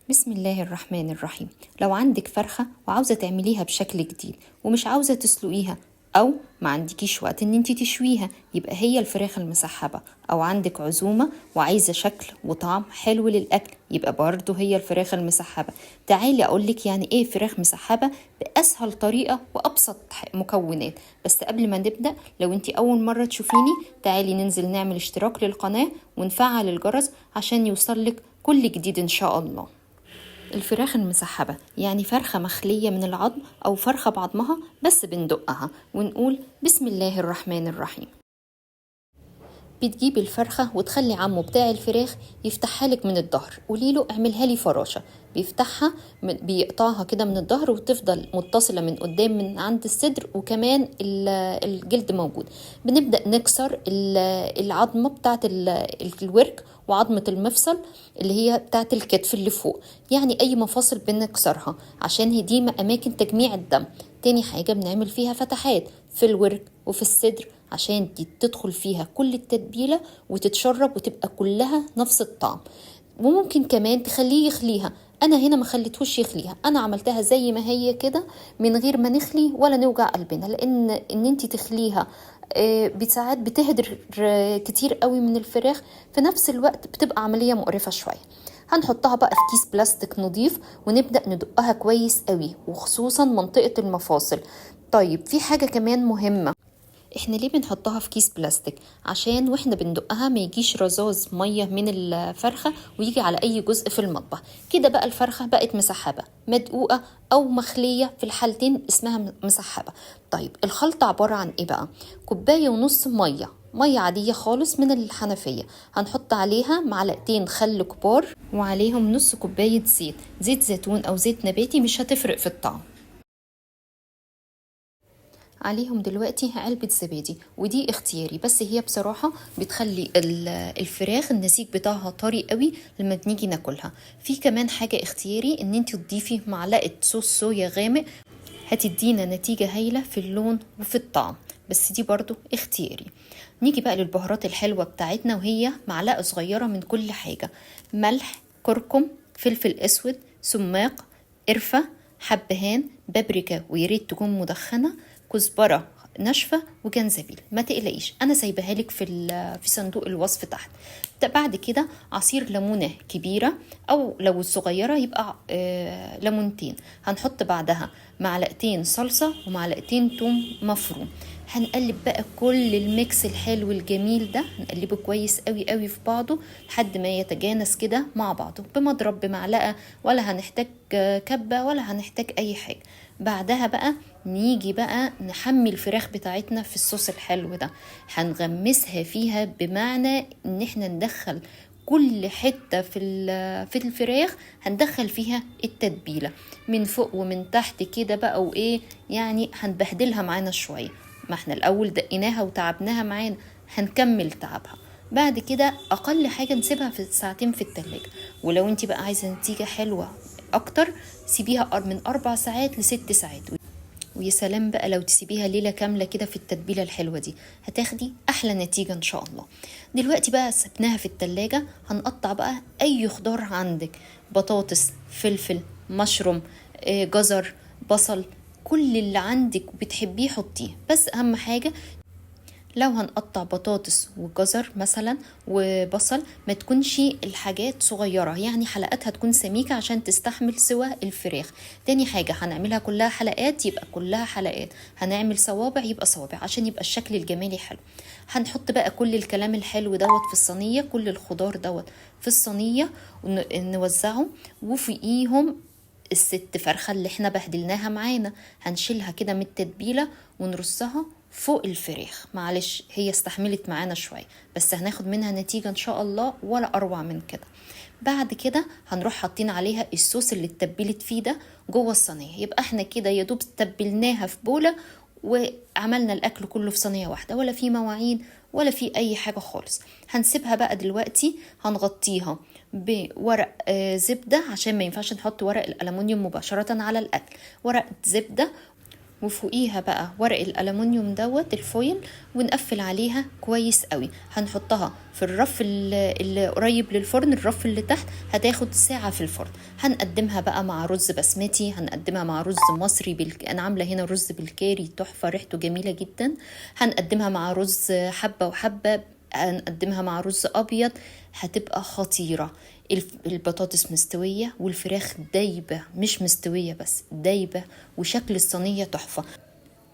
بسم الله الرحمن الرحيم. لو عندك فرخة وعاوزة تعمليها بشكل جديد ومش عاوزة تسلقيها أو ما عندكيش وقت إن انتي تشويها، يبقى هي الفراخ المسحبة. أو عندك عزومة وعايزة شكل وطعم حلو للأكل، يبقى برضو هي الفراخ المسحبة. تعالي أقولك يعني إيه فراخ مسحبة بأسهل طريقة وأبسط مكونات. بس قبل ما نبدأ، لو انتي أول مرة تشوفيني تعالي ننزل نعمل اشتراك للقناة ونفعل الجرس عشان يوصلك كل جديد إن شاء الله. الفراخ المسحبة يعني فرخة مخلية من العظم أو فرخة بعظمها بس بندقها ونقول بسم الله الرحمن الرحيم. بتجيب الفرخة وتخلي عمو بتاع الفراخ يفتحها لك من الظهر، قولي له اعملها لي فراشة، بيفتحها بيقطعها كده من الظهر وتفضل متصلة من قدام من عند الصدر، وكمان الجلد موجود. بنبدأ نكسر العظمة بتاعت الورك وعظمة المفصل اللي هي بتاعت الكتف اللي فوق، يعني أي مفاصل بنكسرها عشان هي دي أماكن تجميع الدم. تاني حاجة بنعمل فيها فتحات في الورك وفي الصدر عشان دي تدخل فيها كل التتبيلة وتتشرب وتبقى كلها نفس الطعم. وممكن كمان تخليه يخليها، أنا هنا ما خليتهوش يخليها، أنا عملتها زي ما هي كده من غير ما نخلي ولا نوجع قلبنا، لأن إن انتي تخليها، ساعات بتهدر كتير قوي من الفراخ، في نفس الوقت بتبقى عملية مقرفة شوية. هنحطها بقى في كيس بلاستيك نظيف ونبدأ ندقها كويس قوي، وخصوصا منطقة المفاصل. طيب في حاجة كمان مهمة، احنا ليه بنحطها في كيس بلاستيك؟ عشان واحنا بندقها ما يجيش رذاذ مية من الفرخة ويجي على اي جزء في المطبخ. كده بقى الفرخة بقت مسحبة، مدقوقة او مخلية، في الحالتين اسمها مسحبة. طيب الخلطة عبارة عن ايه بقى؟ كوباية ونص مية، مية عادية خالص من الحنفية، هنحط عليها معلقتين خل كبار وعليهم نص كوباية زيت، زيت زيتون او زيت نباتي مش هتفرق في الطعم. عليهم دلوقتي علبة زبادي، ودي اختياري بس هي بصراحة بتخلي الفراخ النسيج بتاعها طري قوي لما بنيجي ناكلها. في كمان حاجة اختياري ان انت تضيفي معلقة صوص صويا غامق، هتدينا نتيجة هايلة في اللون وفي الطعم، بس دي برضو اختياري. نيجي بقى للبهارات الحلوة بتاعتنا، وهي معلقة صغيرة من كل حاجة: ملح، كركم، فلفل اسود، سماق، قرفة، حبهان، بابريكا وياريت تكون مدخنة، كزبرة ناشفة، وجنزبيل. ما تقلقيش أنا سايباها لك في صندوق الوصف تحت. بعد كده عصير ليمونة كبيرة أو لو الصغيرة يبقى، ليمونتين. هنحط بعدها معلقتين صلصة ومعلقتين توم مفروم. هنقلب بقى كل الميكس الحلو الجميل ده، هنقلبه كويس قوي قوي في بعضه لحد ما يتجانس كده مع بعضه، بمضرب بمعلقة، ولا هنحتاج كبة ولا هنحتاج أي حاجة. بعدها بقى نيجي بقى نحمي الفراخ بتاعتنا في الصوص الحلو ده، هنغمسها فيها، بمعنى ان احنا ندخل كل حتة في الفراخ، هندخل فيها التتبيلة من فوق ومن تحت كده بقى، وايه يعني هنبهدلها معانا شوية، ما احنا الاول دقيناها وتعبناها معانا، هنكمل تعبها. بعد كده اقل حاجة نسيبها في ساعتين في التلاجة، ولو انتي بقى عايزة نتيجة حلوة اكتر سيبيها من 4 ساعات ل6 ساعات، ويا سلام بقى لو تسيبيها ليلة كاملة كده في التتبيلة الحلوة دي، هتاخدي أحلى نتيجة إن شاء الله. دلوقتي بقى سبناها في التلاجة، هنقطع بقى أي خضار عندك، بطاطس، فلفل، مشروم، جزر، بصل، كل اللي عندك بتحبيه حطيه. بس أهم حاجة لو هنقطع بطاطس وجزر مثلا وبصل ما تكونش الحاجات صغيرة، يعني حلقاتها تكون سميكة عشان تستحمل سوى الفراخ. تاني حاجة هنعملها كلها حلقات يبقى كلها حلقات، هنعمل صوابع يبقى صوابع عشان يبقى الشكل الجمالي حلو. هنحط بقى كل الكلام الحلو دوت في الصينية، كل الخضار دوت في الصينية ونوزعه، وفوقيهم الست فرخة اللي احنا بهدلناها معانا هنشيلها كده من التتبيلة ونرصها فوق الفراخ. معلش هي استحملت معانا شوية بس هناخد منها نتيجة ان شاء الله ولا اروع من كده. بعد كده هنروح حاطين عليها الصوص اللي اتبلت فيه ده جوه الصينية، يبقى احنا كده يا دوب تبلناها في بولة وعملنا الاكل كله في صينية واحدة، ولا في مواعين ولا في اي حاجة خالص. هنسيبها بقى دلوقتي، هنغطيها بورق، زبدة عشان ما ينفعش نحط ورق الألمونيوم مباشرة على الأكل، ورق زبدة، وفوقيها بقى ورق الألمنيوم دوت ال foil، ونقفل عليها كويس قوي. هنحطها في الرف اللي قريب للفرن، الرف اللي تحت، هتاخد ساعة في الفرن. هنقدمها بقى مع رز بسمتي، هنقدمها مع رز مصري انا عاملة هنا رز بالكاري تحفة، ريحته جميلة جدا. هنقدمها مع رز حبة وحبة، هنقدمها مع رز أبيض، هتبقى خطيرة. البطاطس مستوية والفراخ دايبة، مش مستوية بس دايبة، وشكل الصينية تحفة.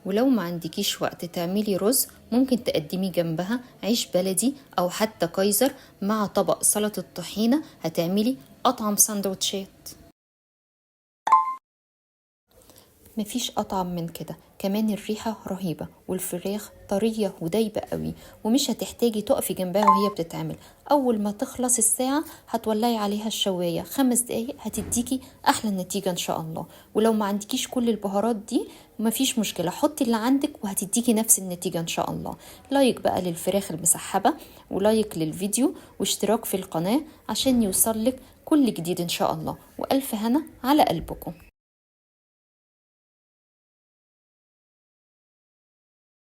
ولو ما عندكيش وقت تعملي رز، ممكن تقدمي جنبها عيش بلدي أو حتى كايزر مع طبق سلطة طحينة، هتعملي أطعم سندوتشات. مفيش أطعم من كده. كمان الريحة رهيبة والفراخ طرية ودايبة قوي، ومش هتحتاجي تقفي جنبها وهي بتتعمل. أول ما تخلص الساعة هتولعي عليها الشواية 5 دقايق، هتديكي أحلى النتيجة إن شاء الله. ولو ما عندكيش كل البهارات دي مفيش مشكلة، حطي اللي عندك وهتديكي نفس النتيجة إن شاء الله. like بقى للفراخ المسحبة، و like للفيديو، واشتراك في القناة عشان يوصلك كل جديد إن شاء الله. وألف هنا على قلبكم.